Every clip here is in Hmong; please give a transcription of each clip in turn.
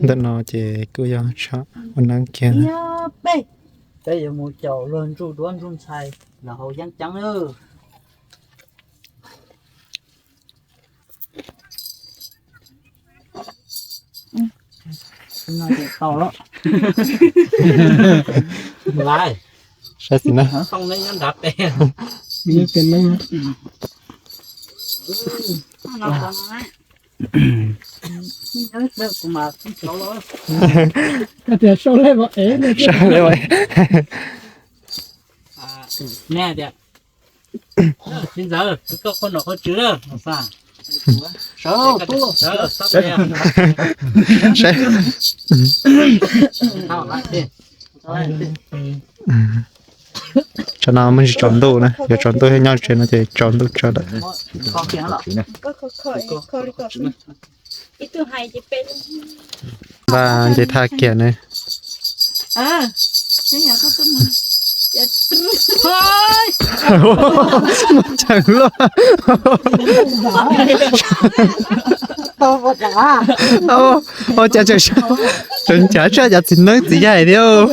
Ntawm no ces kuj yog tshav ua neeb kiag. Peb yuav mus caum luag ntsuj duab ntsuj ntxhais los haus yeeb ceeb lawm. Saib xim neeg. Koj tias sau lej vauv ev, sau lej vauv ev. Neb tias, txiv ntxawm, koj qhuas nom qhuas tswv lawm. Tsam no muaj ntsis tsaus ntuj na, yog tsaus ntuj thiab nyob tsev no ces tsaus ntuj tsawv lawm. Npaj nce thaj kiag ne. Muaj cheem luaj. Ua cas tseem ncav tshaj cov txiv neeb txiv yaig thiab.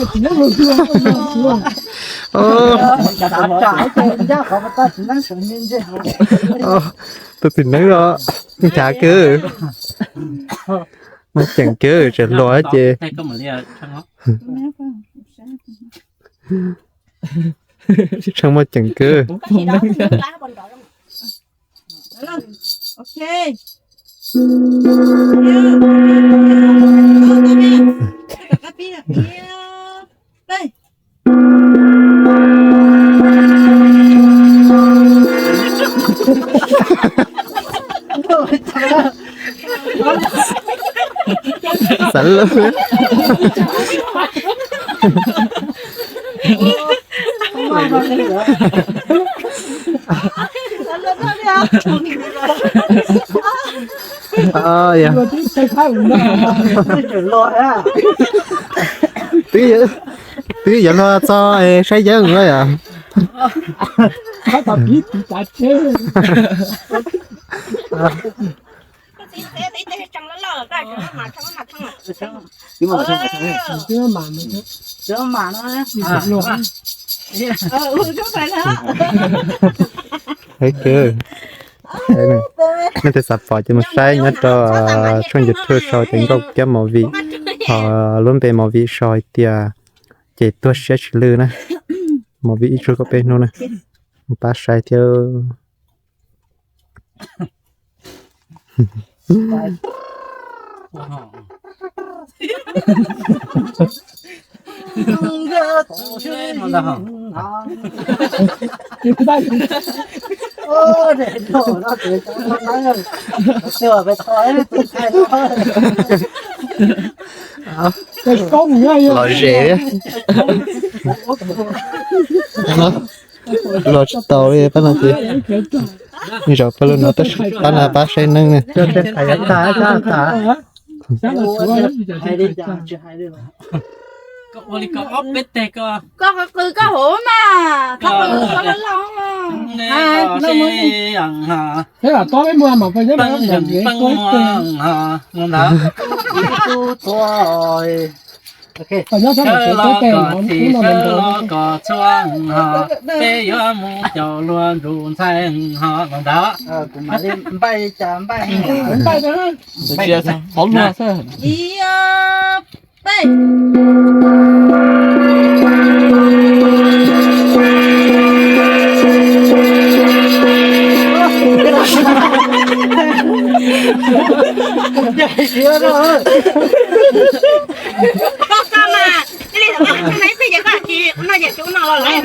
Tus txiv neeb os, ncav kawg. Muaj ceem kawg, tseem hluas ces. Tshee muaj ceem kawg. Xav lawm. Twb yuav luag txog saib yeeb lawm yom. Nej twg xav pom ces mus saib nyob rau tshooj YouTube sau ces Nkauj Kiab Movie, ho lub npe movie sau hais tias Ces Tuag Siab Tsis Lwj na, movie ib tsug kaum peb hnub na, pab saib thiab. Lom zem. Los tsis tau li pab no ces zaum pab lub no tab sis pab no pab saib neeb ne. Koj qw koj hauv mas, koj qw koj loj loj. Sawv los kom txhij, sawv los kom txhua ho, peb yuav mus caum luag ntsuj ntxhais ho los ntawd. Ib, peb. Koj koj mas, ib li thaum koj tsis noj ib pliag ces koj tsis noj ces tsis ua noj los lawm na.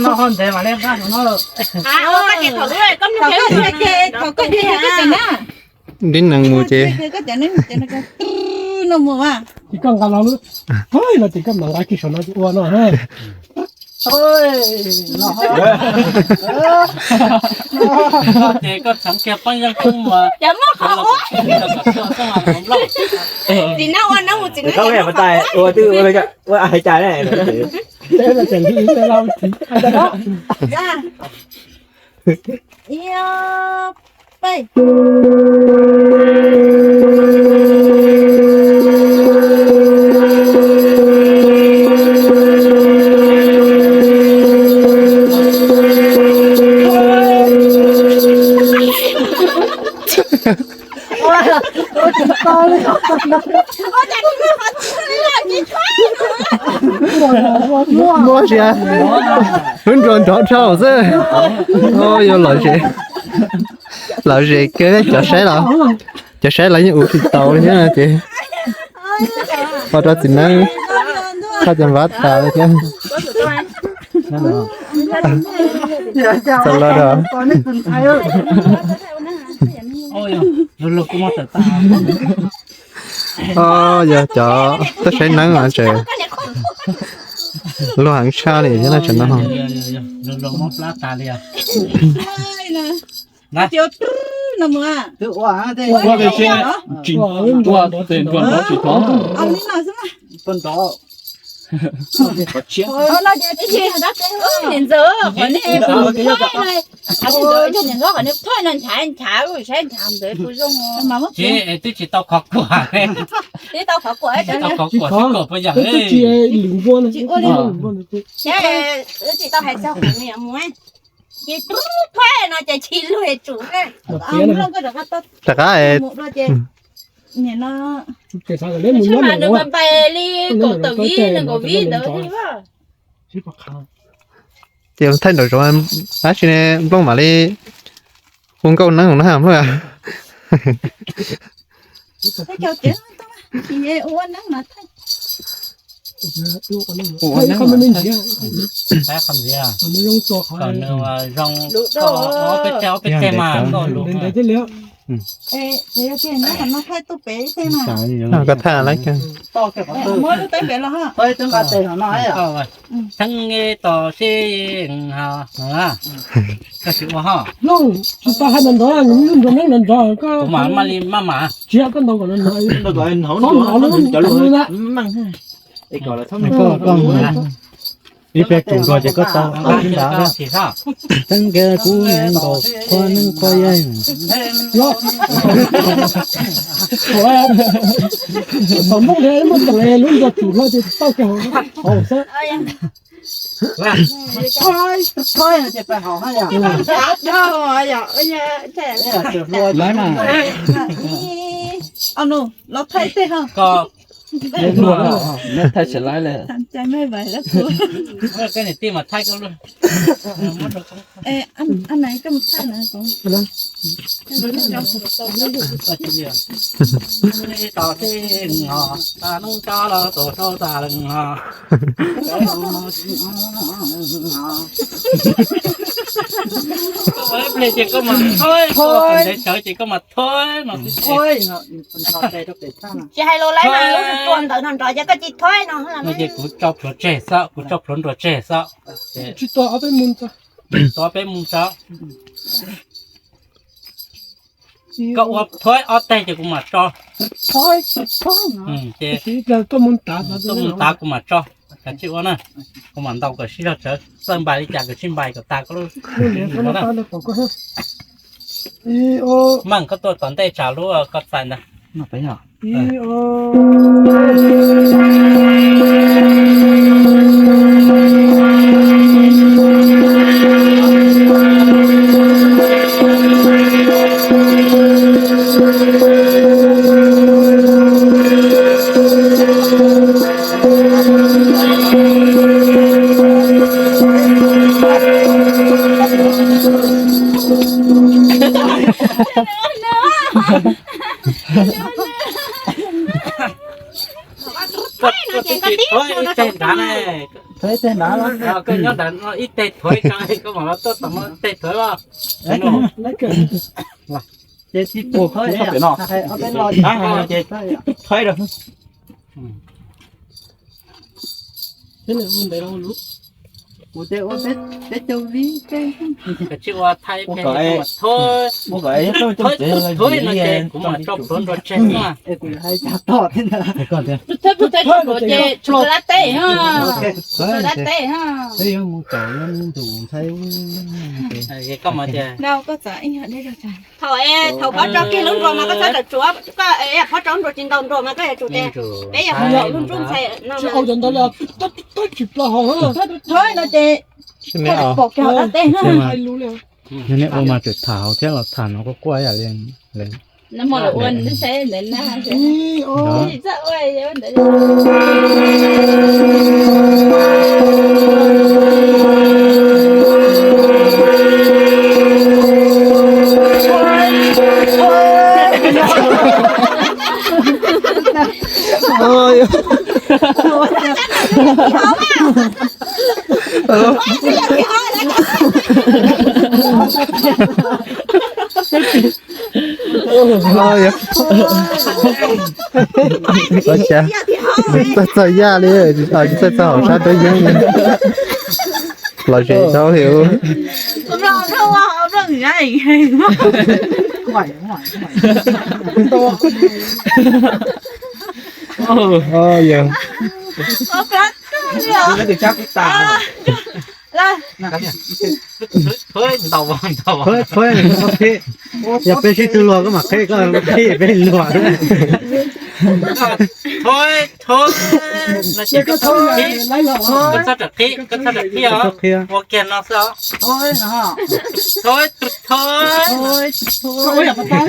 Noj ntev mam li noj no. Koj ces thaum koj ces thaum koj ces koj ces na. Dib nees mus ces. Koj ces neb mus ces no koj mus mas. Ces koj nqa los lub, no ces koj mam nqa kiag saum no ces ua no. Ces koj txheev kiag pab yeeb koob mus. Ces muab qhov ua. Txiv neeb ua neeb mus txiv neeb. Koj ua tais ua twb ua hais cas ne. Ces li tais lau txiv. Ib, ob, peb. Muaj sia, lub nruas nrov dhau xwb. Yuav lom zem, lom zem kawg, cov saib los, cov saib los yeej ua tsis tau li thiab ces ua rau txiv neeb thaj cov npab tas li thiab. Txaus los rau yog cov tuaj saib neeb mas tseem luag heev tshaj li thiab na, tseem no. Twb tsis tau khov kuam, tsis tau khov kuam, tsis tau khov kuam xwb kom puas yam li. Ces thuaib no ces tsis luag tsum, rov qab mus dua ces nim no nws npais li kaum tawm vib nees nkaum vib ntawd thiab. Ces thaij nraum zoov tab sis ne nplooj mam li hu nkauj neeb no nplooj. Ua neeb, ua neeb, kom nws zoo, ob peb teg, ob peb teg mas nkauj lus. Koj thaij lawm. Txheeb tos seb, koj tsis ua ho. Tsis tau hais nrov nrov, nrov nrov, kuv mam maj li maj mam. Tsis yog koj ntaus kom nrov nrov, ib pliag tsum nrog ces koj tau ob peb nrad. Txheeb kiag kuv niam nkaus qhua neeb qhua yaig. Thaum Hmoob muaj tseem lub nrog tsum hlo ces tau kiag hauv xwb. Lawv mas los thaij tej ho. Thaij tsis laib li. Koj niam tij mas thaij koj. Tos seb, tos seb, tos seb, tos seb, tos seb. Ua ib pliag ces koj mas thawb, ntev tsawv ces koj mas thawb no xwb. Tsis hais lus lawm mas lub tua ntawd no nrov ces koj cia thawb no. No ces kuv tso plhuav tseg xwb, kuv tso plhuav nruas tseg xwb. Tsis tua ob peb mus tso. Tua ob peb mus tso. Koj ua thawb ob teg ces kuv mam tso. Ces koj mus tav kuv mam tso. Kav tsij ua na. Kuv mam ntaus kom sib zog tsawv, txawj npais li cas kom sib npais kom tas koj lub. Meej, koj tuaj tom ntej tsam lub koj txais ntag. Koj twb tsis thuav ib teg nrad ne. Koj nyob nrad no ib teg thuav tso, koj mam los tuaj tom no teg thuav los. Ces tsis pum koj no, ces thuav rau. Kuv tes ua peb caug vib, tsis ua thaij pheej thov, thov no ces kuv mam tso plhuav nrog tseg na. Ces tsuas dab teb, tsuas dab teb. Thaum, thaum phob rau kiag lub nruas mas koj txhob tawm tsuav, koj phob rau lub nruas tsis ntaus nruas mas koj yuav tsum tias peb yog lub nruas ntxhais no. Pom kiag dab teb. Neb ua mas tseem tham hauv thiab los tham no quaj quaj ib yam li. Ua cas tsis txawj txog yaj li, tsis txawj txog hauv sab dawb yeeb li. Lom zem tau li. Yog peb sib tw luag koj mam qhib, koj qhib peb luag. Thov, thov, no ces koj txhob qhib, koj txhob ram qhib, koj txhob ram qhib os, ua kiag no xwb os. Thov, thov, ces koj rov qab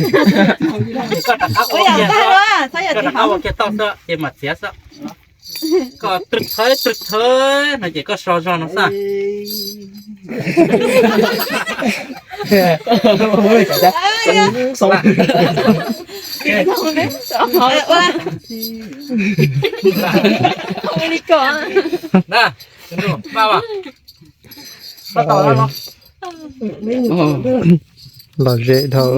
ua kiag xwb, koj rov qab ua kiag toj xwb ces mam txiav xwb. Koj thov, thov no ces koj so zog no xwb. Lom zem dhau.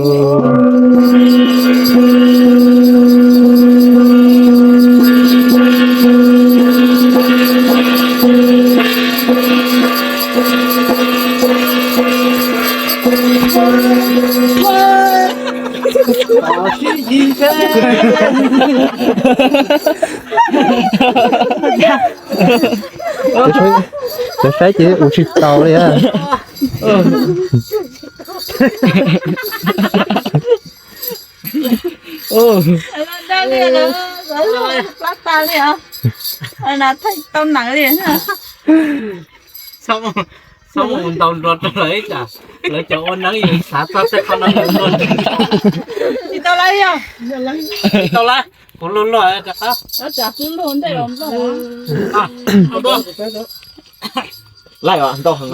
Cov saib ces ua tsis taus li. Plab tas li os. Tau nees li. Txhob mus ntaus nruas rau lawv ib tsam lawv cov ua neeb yus xav txog tej qhov no lawv luag. Tsis tau lawm, tsis tau lawm, kuv luag luag rov qab. Laij os, ntau heev.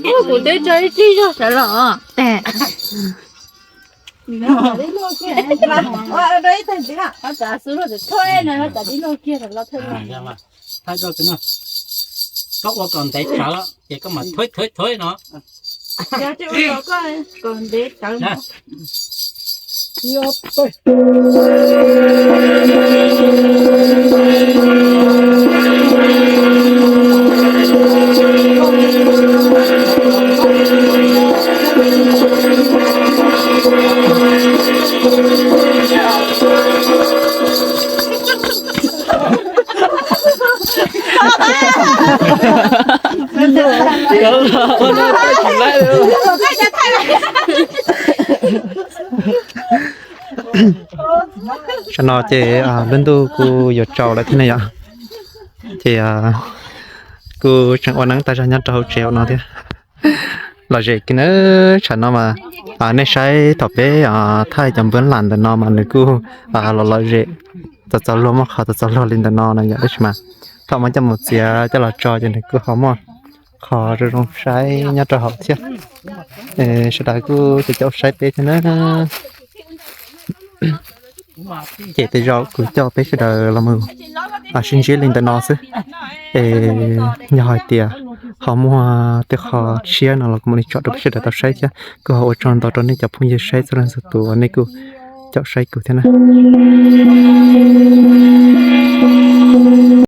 Kuv twb tso ib tib zog sawv los tes. Thaij rau no, koj ua kom ntev tsawv ces koj mam thov thov thov no. Tsam no ces lub ntuj kuj yuav tsaus lawm thiab ne yom. Ces kuj tseem ua neeb tag zog nyob rau hauv tsev no thiab. Lom zem kiag na. Tsam no mas nej saib thaum peb thaij cov npawb lam ntawm no mas nws kuj lom lom zem, txaus txaus luag, muaj qhov txaus txaus luag li ntawm no na yom. Tab sis mas thaum muab coj mus txiav coj los tso ces nws kuj ho muaj qhov zoo zoo saib nyob rau hauv thiab. Sawv daws kuj cov caum saib peb thiab na. Ces tej zaum kuv coj peb sawv daws los mus sib ntsib li ntawm no xwb. Es yog hais tias ho muaj tej qho tshiab no los kuv mam li tso rau peb sawv daws tau saib thiab. Kuj ho ua tsaug ntau rau nej cov phooj ywg saib txhua leej txhua tus uas nej kuj caum saib kuv thiab na.